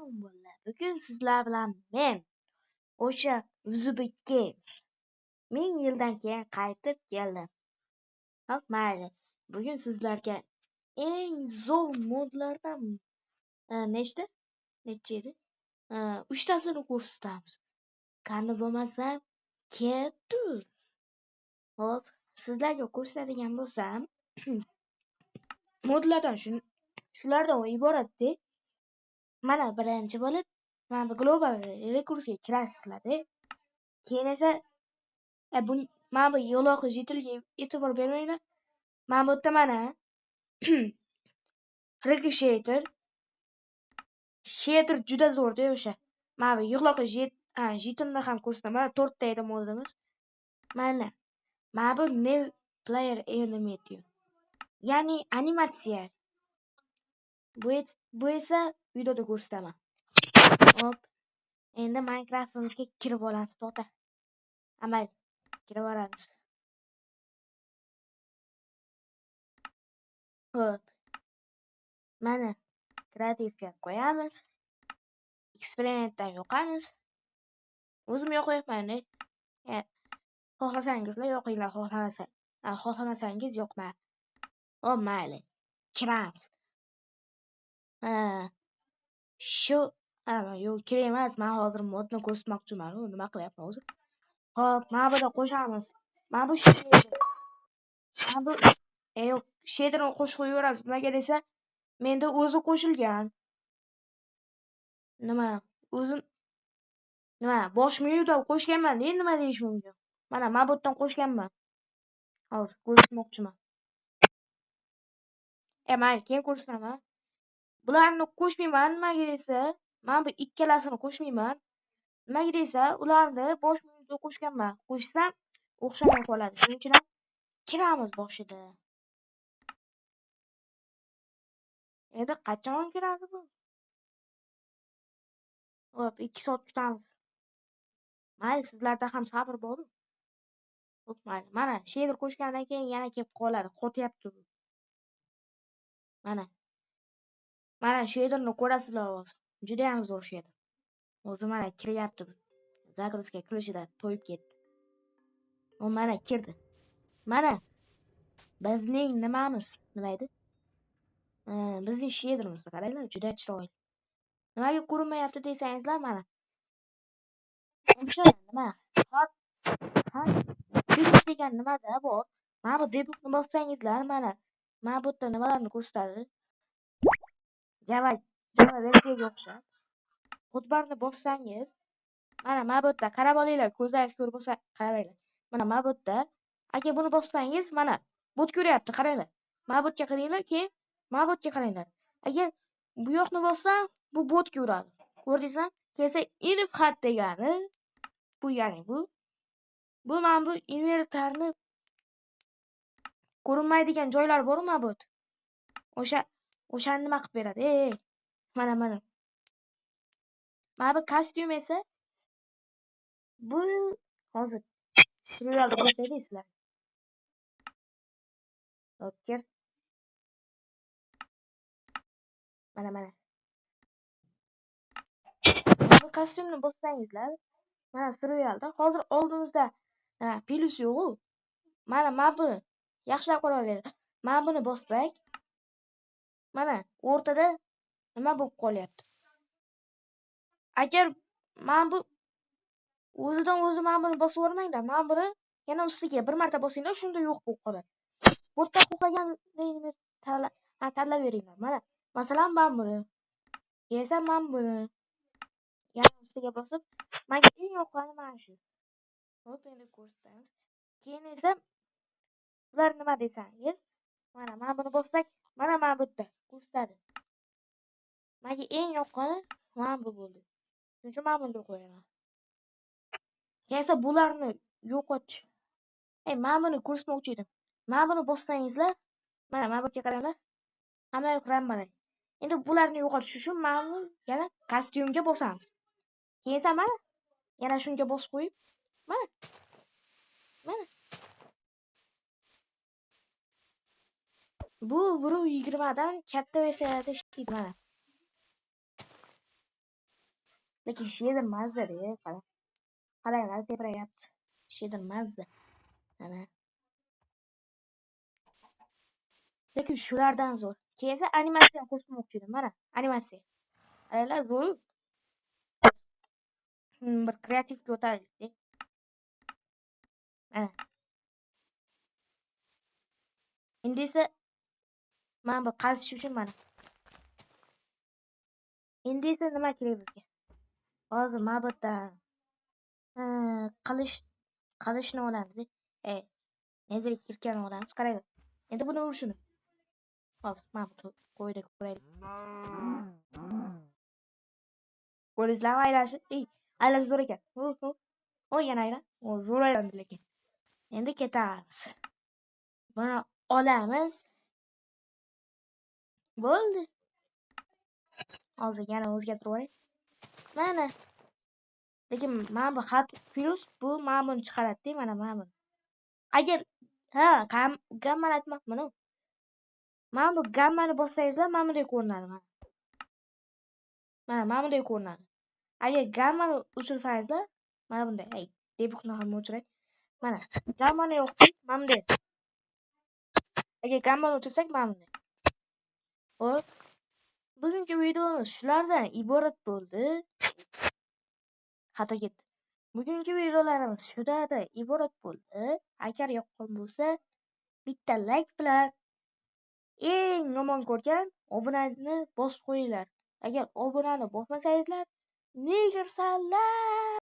Bolalar, bugun sizlar bilan men, o'sha Uzbek Games 1000 yildan keyin qaytib keldim. Hop, mayli. Bugun sizlarga eng zo'r modlardan nechta? Necha edi? Uchtasini ko'rsatamiz. Qani bo'lmasa, ketdi. Hop, sizlarga ko'rsatadigan bo'lsam, modlardan shulardan iboratda. Mana birinchi bo'lib, mana bu global rekursga kirasizlar. Keyin esa bu mana bu yo'loqi житель ga e'tibor bermanglar. Mana bu yerda mana Ricochetr. Shader juda zo'rda o'sha. Mana bu yig'loqi житель ni ham ko'rsataman. To'rtta edi modimiz. Mana. Mana bu New Player Animation. Ya'ni animatsiya. Bu esa videoda ko'rsataman. Hop. Endi Minecraftimizga kirib olamiz, to'xta. Amal, kirib olamiz. Hop. Mana kreativga qo'yamiz. Eksperimentdan yoqamiz. O'zim yoqyapman. Xohlasangizlar yoqinglar, xohlamasa, xohlamasangiz yoqma. Hop, mayli. Kiramiz. Ha. Shu yo'q, kerak emas. Men hozir modni ko'rsatmoqchiman. Nima qilyapman o'zi? Hop, mana buni qo'shamiz. Mana bu shader. Mana bu yo'q, shaderni qo'shib qo'yaveramiz. Nimaga desa, menda o'zi qo'shilgan. Nima? O'zim nima? Bosh menyudan qo'shganman, endi nima deyish mumkin? Mana, mana bu yerdan qo'shganman. Hozir ko'rsatmoqchiman. Mayli, keyin ko'rsataman. Bularni qo'shmayman, nimaga desa, mana bu ikkalasini qo'shmayman. Nimaga desa, ularni bosh menyuda qo'shganman. Qo'shsam o'xshamay qoladi. Shuning uchun ham kiramiz boshida. Endi qachon kiradi bu? Hop, 2 soat kutamiz. Mayli, sizlarda ham sabr bor-u. Hop, mayli. Mana shader qo'shgandan keyin yana kelib qoladi. Qotyapti bu. Mana. Mana shaderni ko'rasizlar hozir. Juda ham zo'r shader. O'zi mana kiryapti bu. Загрузка qilishida to'yib ketdi. U mana kirdi. Mana bizning nimamiz? Nima edi? Bizning shaderimiz, qaranglar, juda chiroyli. Nimaga ko'rinmayapti desangizlar, mana. O'sha nima? Hop, ha, degan nimada bor? Mana bu debugni bossangizlar, mana. Mana bu yerda nimalarni ko'rsatadi? Java versiyaga o'xshab. Hotbarni bossangiz, mana bu yerda qarab olinglar, ko'zlaringiz ko'r bo'lsa qaranglar. Mana bu yerda agar buni bossangiz, mana bot ko'ryapti, qaranglar. Mana bu yerga qaranglar, keyin mana bu yerga qaranglar. Agar bu yoqni bossam, bu bot ko'radi. Ko'rdingizmi? Kelsa inf degani bu, ya'ni bu mana bu inventarni ko'rinmaydigan joylar bor-ku mana bu yerda. O'shani nima qilib beradi? Ey, mana mana. Mana bu kostyum esa bu hozir serialda ko'rsatay sizlarga. Hop, kir. Mana mana. Bu kostyumni bossangizlar, mana serialda hozir oldimizda plyus yo'q-u. Mana buni yaxshilab qarab olinglar. Mana buni bossak, mana o'rtada nima bo'lib qolyapti? Agar mana bu o'zidan o'zi mana buni bosib yubormanglar. Mana buni yana ustiga bir marta bosinglar, shunda yo'q bo'lib qoladi. Bu yerda xohlaganingni tanlab beringlar. Mana, masalan, mana buni. Keyin esa mana buni. Yana ustiga bosib, menga eng yoqqani mana shu. Hop, endi ko'rsatamiz. Keyin esa bular nima desangiz, mana buni bossak, mana bu yerda ko'rsatadi. Menga eng yoqqani mana bu bo'ldi. Shuning uchun mana bunga qo'yaman. Keyin esa bularni yo'qotish. Mana buni ko'rsatmoqchi edim. Mana buni bossangizlar, mana bu yerga qaranglar. Hamma yoq rang-barang. Endi bularni yo'qotish uchun mana bu yana kostyumga bosamiz. Keyin esa mana yana shunga bosib qo'yib, mana. Mana. Bu 1.20 dan katta versiyalarda ishlaydi mana. Lekin shader mazza-da, qarang. Qaranglar, teprayapti. Shader mazza. Mana. Lekin shulardan zo'r. Keyin esa animatsiyani ko'rsatmoqchi edim. Mana, animatsiya. Qaranglar, zo'r. Bir kreativga o'taylik. Mana. Endi esa mana bu qazish uchun mana. Endi esa nima kerak bizga? Hozir mana bu yerdan qilichni olamiz. Nezrik kirkani olamiz. Qaranglar. Endi buni urishini. Hozir mana bu qo'yda ko'raylik. Ko'rdingizlarmi aylanishi? Aylanishi zo'r ekan. O, yana aylan. O, zo'r aylandi lekin. Endi ketamiz. Buni olamiz. Bo'ldi. Hozir yana o'zgartirib yuboray. Mana. Lekin mana bu xat plyus bu mana buni chiqaradi-da, mana buni. Agar ha, gammani aytmoqman-u. Mana bu gammani bossangizlar mana bunday ko'rinadi mana. Mana bunday ko'rinadi. Agar gammani o'chirsangizlar mana bunday. Ey, debugni ham o'chiray. Mana gammani yoqsak mana bunday. Agar gammani o'chirsak mana bunday. Xo'p. Bugungi videomiz shulardan iborat bo'ldi. Xato ketdi. Bugungi videolarimiz shulardan iborat bo'ldi. Agar yoqqan bo'lsa, bitta like bilan eng yomon ko'rgan obunani bosib qo'yinglar. Agar obunani bosmasangizlar, negersanlar.